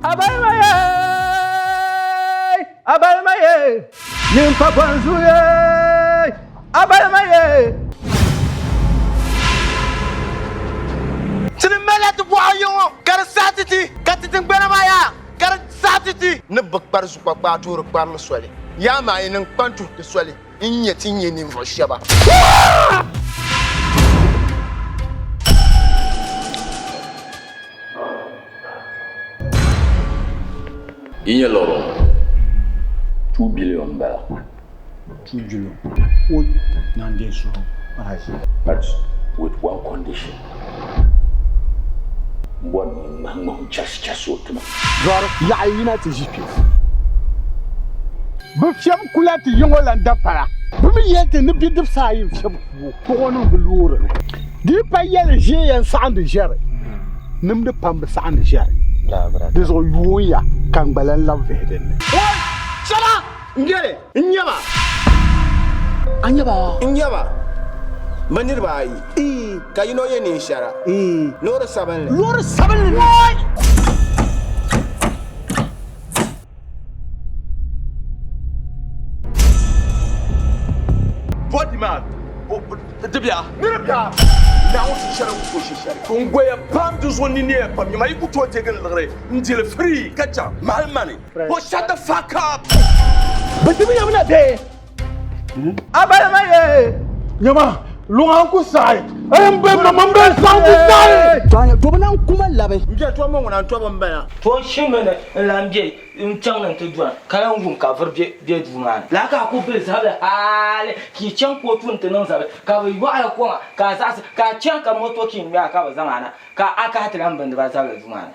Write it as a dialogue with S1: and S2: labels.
S1: Abalima ye, abalima ye, nyin pa bɔnzu ye, abalima ye.
S2: Ti ni malila ti bɔɣa yi ŋɔ ka di saɣi ti ti, ka ti tiŋgbana maa yaa ka di saɣi ti ti. Ni bi kpari zukpakpaa toori kparili soli, yaa maa yi niŋ kpan tuhi ti soli n-nyɛ ti ni nyɛ ninvuɣ shɛba.
S3: Yi nyɛ liɣiri ŋɔ, 2 billion m-bala.
S4: 2 billion. O naan deei suhu ayi.
S3: But with one condition, m bɔri ni yi ŋmahi ŋmahi n-chasi chasi o ti ma.
S4: Dɔri yaɣi yina ti ʒi kpe. Bɛ fiɛbi kula ti yiŋɔ lan dapala. Bɛ mi yɛli ti ni bidibisi ayi n-fiɛbi ku o kpuɣ o niŋ bɛ loori ni. Di yi pa yɛli ʒiɛya n-saɣindi ʒiɛri, nimdi pam bi saɣindi ʒiɛri. Di zuɣu yoon ya ka n gba lan lab vihi din ni.
S2: Oi! Shɛba! N-yɛli, N nya ba.
S5: A nya ba?
S2: N nya ba. Bɛ niriba ayi, ka yino ye neen shɛra, loori sabinli.
S5: Loori sabinli!
S2: Oi!
S6: Body maa di bia. Ni di bia. Naawuni ti shɛli n-ku tooi she shɛli. N goya pam di zuɣu ni neeya pam nyama yi ku tooi deegi n liɣiri n dili free ka chaŋ mahali mani. Oh shut the fuck up!
S5: Bɛ ti mi yamina bee?
S1: Abalima ye.
S4: Nyama, luŋa n-ku saɣi. N be mama m be saɣi n-ku saɣi.
S5: To bɛ lan kuma labi.
S2: M bia tɔbu ŋuna n tɔbu m-bala.
S7: To n shimi ni n lan be n chaŋ ni n ti dɔni ka lan wum ka vuri be duu maa ni. Lala ka a ku bili zabili hali ka yi chaŋ kootu nti niŋ zabili ka bɛ yɔɣi a koma ka a zaɣisi ka a chaŋ ka motokin ŋme a ka bɛ zaŋ a na ka a kahi ti lan bindi ba zabili duu maa ni.